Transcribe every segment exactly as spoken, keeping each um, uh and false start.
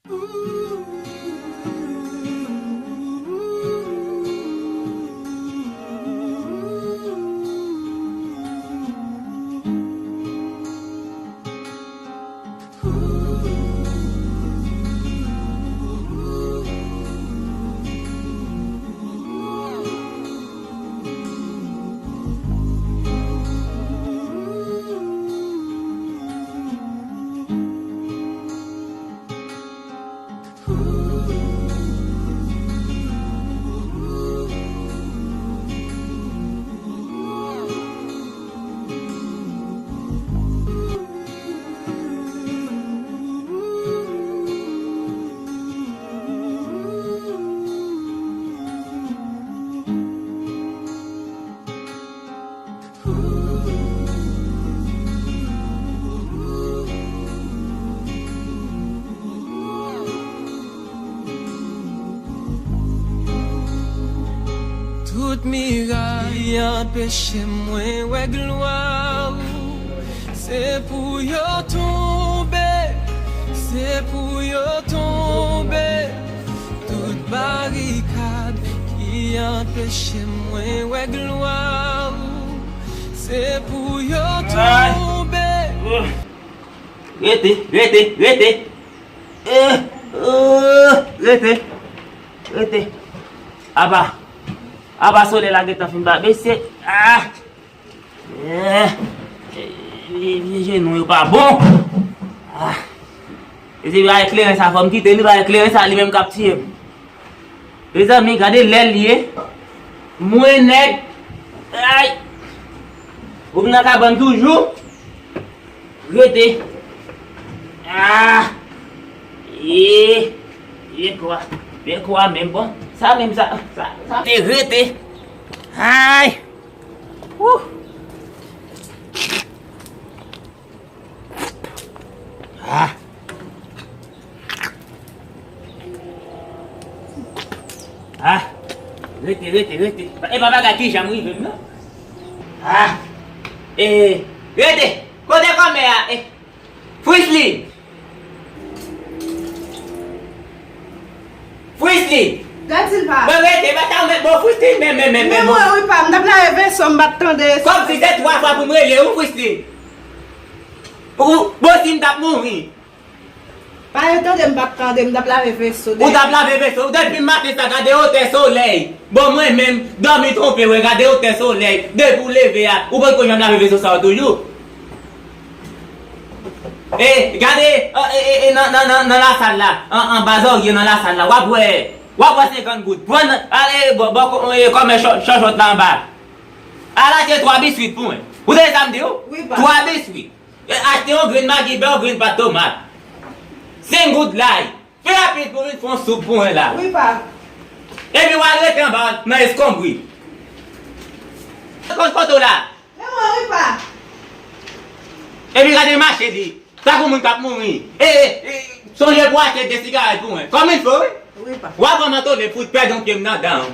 Tout mirak ki anpeche mwen wè glwa ou, se pou yo tonbe, se pou yo tonbe. Tout barikad ki anpeche mwen wè glwa ou, se pou yo tonbe. Rete, rete, rete. Eh, eh, rete, rete. Apa, apa solèy la gentan fin ba bese. Ah! Eh, eh, eh, jenou yo pa bon. Ah. E se pa ekleren sa fò m kite, li pa ekleren sa li menm k ap tiye m. Mezanmi, gade lè l ye. Mwen nèg. Ay. Ou nan kabann toujou. Rete. Ah. Ye. Ye kwa. Ye kwa menm bon. Sa menm sa. Sa, sa. Te rete. Ay. Wouh. Ah. Ah. Rete, rete, rete. E pa bagay ki janm rive m, non. Ah. E, rete. Kote kòmè a? E, Frisly. Frisly. Gad si l pa. Bon, rete, pa ta met bon Frisly, men, men, men, men, men, bon. Mwen, wi, pa, m t ap lave veso, m pa t tande. Kòmsi se twa fwa pou m rele ou, Frisly. Ou, bon, si m t ap mouri. Pa yo tande, m pa t tande, m t ap lave veso. Ou t ap lave veso, depi maten sa, gade wotè solèy. Bon, mwen menm, dòmi twonpe, wè, gade wotè solèy. Depi w leve a, ou poko janm lave veso sa yo toujou. E, gade, e, e, e, nan, nan, nan, nan lasal la, an, anba zòrye nan lasal la, w ap wè, w ap wè senkant goud. Pran, ale, bò, bò, e, kòmè chò-, chòchòt la anba. Al achte twa biswit pou mwen. Ou tande sa m di w? Wi, pa. Twa biswit. E, achte yon grenn magi, bè, yon grenn pat tomat. Senk goud lay. Fè rapid pou vin fè yon soup pou mwen la. Wi, pa. Epi w al rete anba nan eskonbri. Konn kote w la. Men mwen, wi, pa. Epi gade mache li. Tankou moun k ap mouri. E, e, e, sonje pou achte de sigarèt pou mwen. Kòm il fo, wi. Wi, pa. W ap wè m antre fout pèdi yon pye m nan dan w.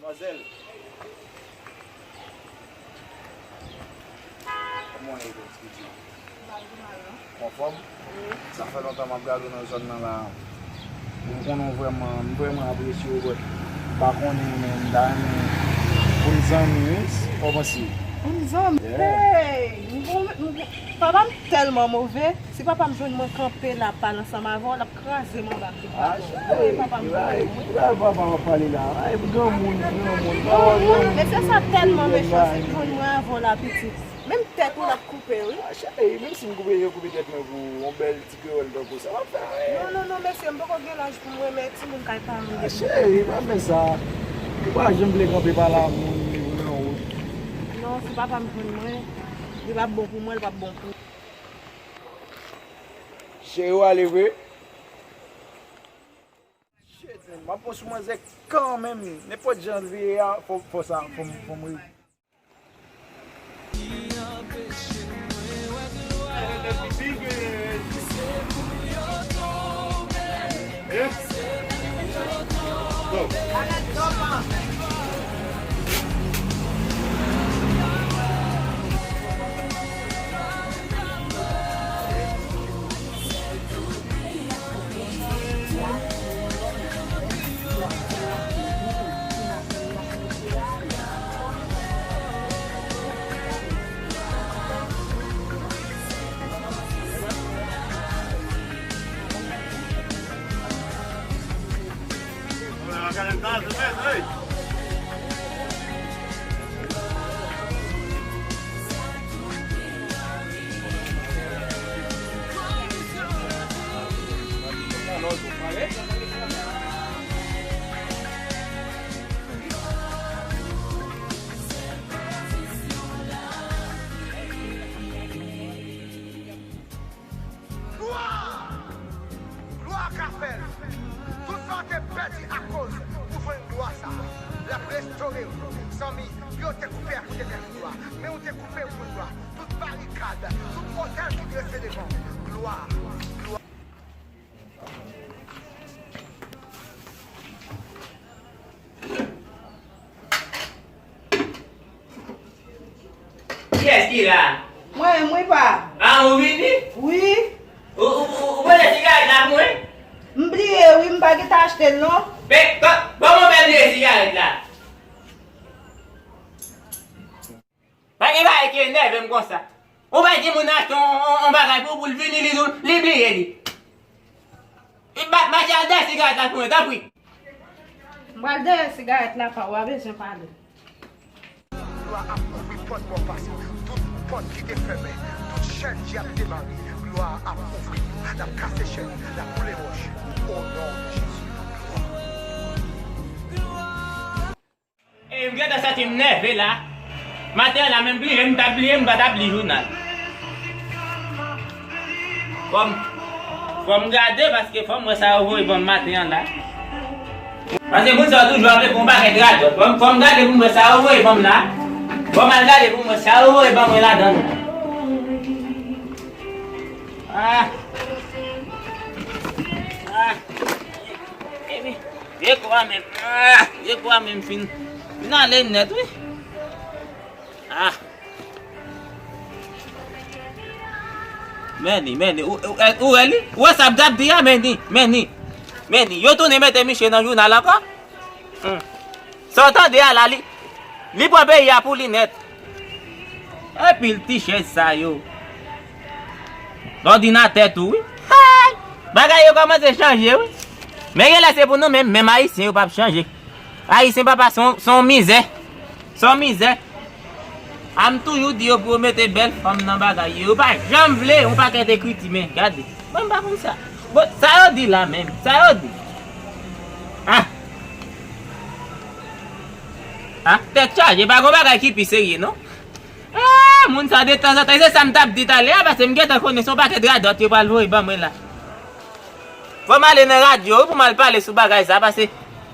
Manzèl. Kòman w ye, pitit? Ou anfòm? Wi. Sa fè lontan m ap gade w nan zòn nan la. Ou konnen w vrèman, m vrèman apresye w, but m pa konnen, men m ta renmen pou n zanmi, wi. Sa w panse? Pou n zanmi? Yeah. Hey! M bon, m bon. Papa m tèlman move. Si papa m jwenn mwen kanpe la pale ansanm avè w, l ap kraze m anba pye papa w. Wi, papa m konnen mwen. Ki bagay papa w ap pale la? Ay, granmoun, granmoun. Granmoun, mesye sa tèlman mechan, si l jwenn mwen avè w la, pitit. Menm tèt ou l ap koupe, wi. A, cheri, menm si m koupe, yo koupe tèt mwen pou yon bèl ti krewòl tankou sa, w ap fè anyen. Non, non, non, mesye, m poko gen laj pou m renmen timoun kay paran m. A, cheri, pa fè sa. Ou pa janm vle kanpe pale ak moun, li vre nan wout. Non, si papa m jwenn mwen, li p ap bon pou mwen, li p ap bon pou ou. Cheri, w ale vre? M ap pran sou manzè kanmenm. Nenpòt jan l ye a, fò, fò sa, fò m, fò m ri. Glwa! Glwa ka fè l. Tout sa w te pèdi akoz ou jwenn glwa sa a, l ap restore w. Zanmi, yo te koupe a kote kay glwa, men ou te koupe pou glwa. Tout barikad, tout otèl ki drese devan w. Glwa, glwa. Kiyès ki la? Mwen, mwen pa. Ah, ou vini? Wi. Ou, ou, ou, ou pote sigarèt la pou mwen? M bliye, wi, m pa gentan achte l, non. Men, kò-, kòman w fè bliye sigarèt la? Pa gen bagay ki enève m konsa. Ou bay timoun nan achte yon, yon, yon bagay pou, pou l vini, li, li bliye li. Li bat mache al dèyè sigarèt la pou mwen, tanpri. M pral dèyè sigarèt la pa w, w a bezwen pale. Glwa ap ouvri pòt bò pase, tout pòt ki te fèmen, tout chèn dyab te mare, glwa ap ouvri yo, l ap kase chèn, l ap boule wòch, o non de Jezi. E m gentan santi m nève la. Maten an la, menm bliye m t ap bliye, m pa t ap li jounal. Fò m, fò m gade, paske fò m wè sa yo voye ban m maten an la. Paske moun sa yo toujou ap vle pou yon pakèt radòt. Fò m, fò m gade pou m wè sa yo voye ban m la. Fò m al gade pou m wè sa yo voye ban mwen ladan l. Ah. Ah. Vye kò a menm, ah, vye kò a menm fin, fin ale nèt, wi. Ah. Men ni, men ni, ou, ou, ou wè li? Ou wè sa m t ap di a, men ni, men ni. Men ni, yo tounen mete miche nan jounal ankò. Hmm. Sa w tande a la, li, li pran peyi a pou li nèt. Epi l ti chèz sa yo. Lòdinatè tou, wi. Hay! Bagay yo kòmanse chanje, wi. Men genlè se pou nou menm, menm Ayisyen yo p ap chanje. Ayisyen, papa, se yon, se yon mizè. Se yon mizè. A m toujou di yo pou yo mete bèl fanm nan bagay yo. Yo pa janm vle yon pakèt ekriti, men gade. Mwen m pa konn sa. Bon, sa yo di la menm? Sa yo di? Ah! Ah, tèt chaje, pa gon bagay ki pi serye, non? Ah, moun sa de tanzantan, se sa m t ap di talè a, paske m gentan konnen se yon pakèt radòt yo pral voye ban mwen la. Fò m ale nan radyo wi pou m al pale sou bagay sa, paske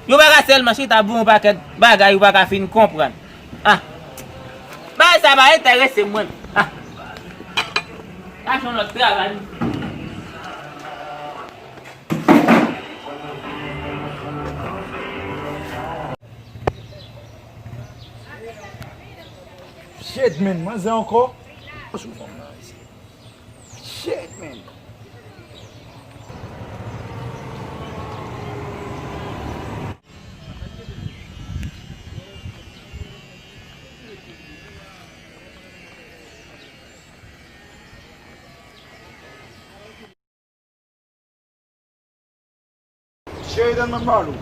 yo pa ka sèlman chita pou yon pakèt bagay ou pa ka fin konprann. Ah, bagay sa pa enterese mwen. Ah, chache yon lòt travay. Shit, man, manzè ankò. Shit, man. Cheri, tann mwen pale w.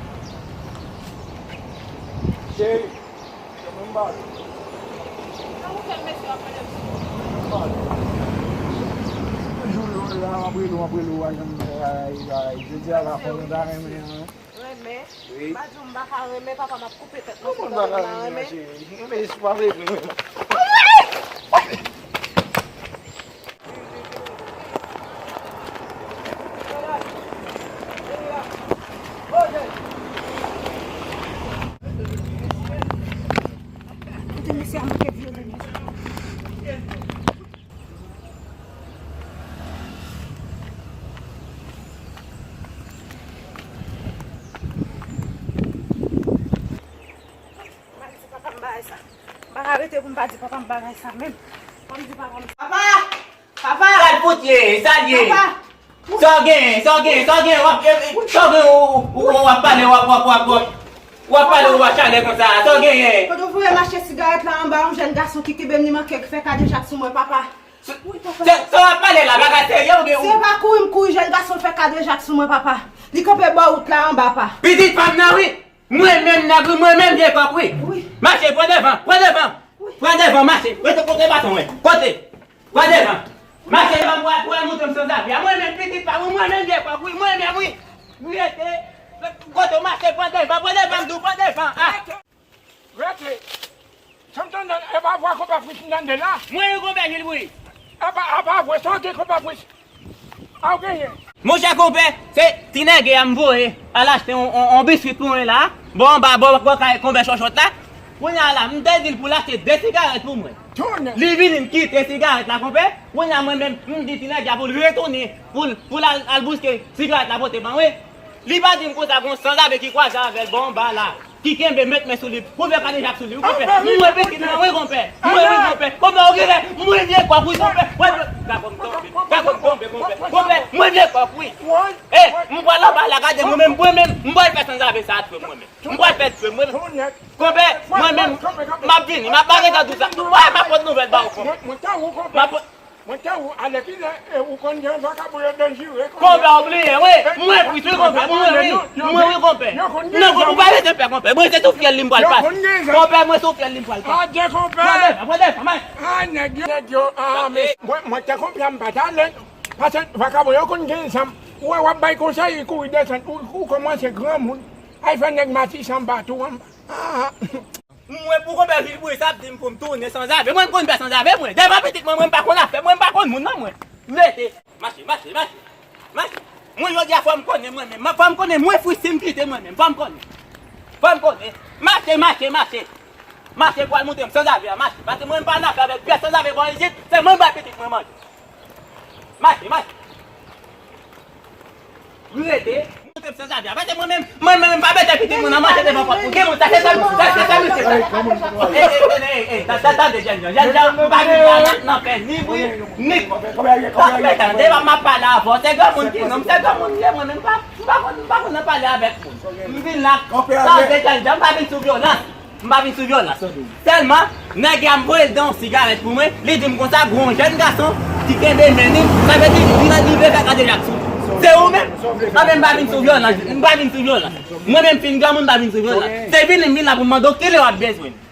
Cheri, tann mwen pale w. Tann mwen pale w. Toujou lò la, m ap rele w, m ap rele w, pa janm fè bagay, bagay. Jodi a la fò nou ta renmen an. Renmen? Wi. M pa di w m pa ka renmen, papa, m ap koupe tèt mwen pou tande m la renmen. Renmen, si w pa vle vre renmen. Anmwey! Anmwey! Anmwey! Arete pou m pa di papa m bagay sa menm. Fò m di papa m. Papa! Papa! Sa l fout ye? Sa l ye? Papa! Sa w genyen? Sa w genyen? Sa w genyen? W ap, e, e, sa w genyen? Ou, ou, ou ap pale, w ap, w ap, w ap, w ap, w ap pale, w ap chalè konsa. Sa w genyen? Kote w voye mache sigarèt la anba, yon jèn gason ki kenbe m, li manke fè kadejak sou mwen, papa. Wi, papa. Se, sa w ap pale la, bagay serye oubyen ou? Se pa kouri m kouri, jèn gason fè kadejak sou mwen, papa. Li kanpe bò wout la anba, pa. Pitit pa m nan, wi. Mwen menm nèg wi, mwen menm vye kòk wi. Wi. Mache, pran devan, pran devan. Wi. Pran devan, mache. Rete kote baton wè. Kote? Pran devan. Mache, devan pou al, pou al montre m sanzave a. Mwen menm pitit pa wi, mwen menm vye kòk wi, mwen menm wi. Rete. Kote w mache, pran devan, pran devan, m di w pran devan. Ah. Rete. Sa m tande, e pa vwa konpè Fritz m tande la? Mwen wi konpè Jilbri. E pa, e pa vre, sa w gen konpè Fritz? A w genyen? Monchè konpè, se ti nèg a m voye al achte on, on, on biswit pou mwen la. Bò anba, bò, bò kay konpè Chòchòt la. Kounye a la, m te di l pou l achte de sigarèt pou mwen. Tounen. Li vini, m kite sigarèt la, konpè. Kounye a mwen menm, m di ti nèg a pou l retounen, pou l, pou l al, al bouske sigarèt la pote ban mwen. Li pa di m konsa, gon sanzave ki kwaze avè l bò anba la, ki kenbe met men sou li, pou fè kadejak sou li, wi, konpè. Mwen pitit mwen, wi, konpè. Mwen, wi, konpè. Konpè, ou genlè, mwen vye kòk, wi, konpè. Mwen, gade kòm tonbe, gade kòm tonbe, konpè. Konpè, mwen vye kòk, wi. E, m pral anba la, gade mwen menm, mwen menm, m pral fè sanzave sa a, mwen menm. M pral fè l, mwen menm. Konpè, mwen menm, m ap vini, m ap bare nan tout sa. Wè, m ap pot nouvèl ba ou, konpè. M ap pot Mwen te ou, alèkile, e ou konn gen vakabon yo danjire konn. Konpè, ou bliye, wi. Mwen plis, wi, konpè. Mwen, wi. Mwen, wi, konpè. Non, konpè, ou pa rete pè, konpè. Mwen, se sou fyèl li m pral pase. Konpè, mwen, sou fyèl li m pral pase. Adye, konpè. Pran devan, pran devan, mwen. A, nèg yo, nèg yo, a, men, mwen, mwen te konpè m pa t ale. Paske vakabon yo konn gen zam. Ou wè, w ap bay konsèy, li kouri desann. Ou, ou kòmanse granmoun. Ay fè nèg matisan bat ou anba. Ah. Mwen pou konpè Jilbri sa ap di m pou m tounen sanzave. Mwen m konn fè sanzave mwen. Devan pitit mwen, mwen m pa konn afè. Mwen m pa konn moun non mwen. Rete. Mache, mache, mache. Mache. Mwen jodi a fò m konnen mwen menm. Fò m konnen mwen fwi si m kite mwen menm. Fò m konnen. Fò m konnen. Mache, mache, mache. Mache pou al montre m sanzave a. Mache. Paske mwen m pa nan afè avèk pyès sanzave bò isit. Se mwen m bay pitit mwen manje. Mache, mache. Rete. Montre m sanzave a. Paske mwen menm, mwen menm, m pa mete pitit mwen nan mache devan pòt moun. Gen moun, sa se sèl, sa se sèl mesye sa. E, e, e, e, ta-, ta-, tande, jènjan. Jènjan, m pa gen dwa nan, nan fè ni bri, ni kòk. Tande, m ap pale avè w. Se granmoun ki nonm, se granmoun m ye, mwen menm, m pa, m pa konn, m pa konn nan pale avèk moun. M vin la, tande, jènjan, m pa vin sou vyolans. M pa vin sou vyolans. Sèlman, nèg la m voye l de yon sigarèt pou mwen, li di m konsa, gon jèn gason ki kenbe men li, sa vle di, li nan, li vle fè kadejak sou li. Se ou menm? Anben, m pa vin sou vyolans, m pa vin sou vyolans. Mwen menm fin granmoun, m pa vin sou vyolans. Se vini m vin la pou m mande w kilè w ap bezwen m.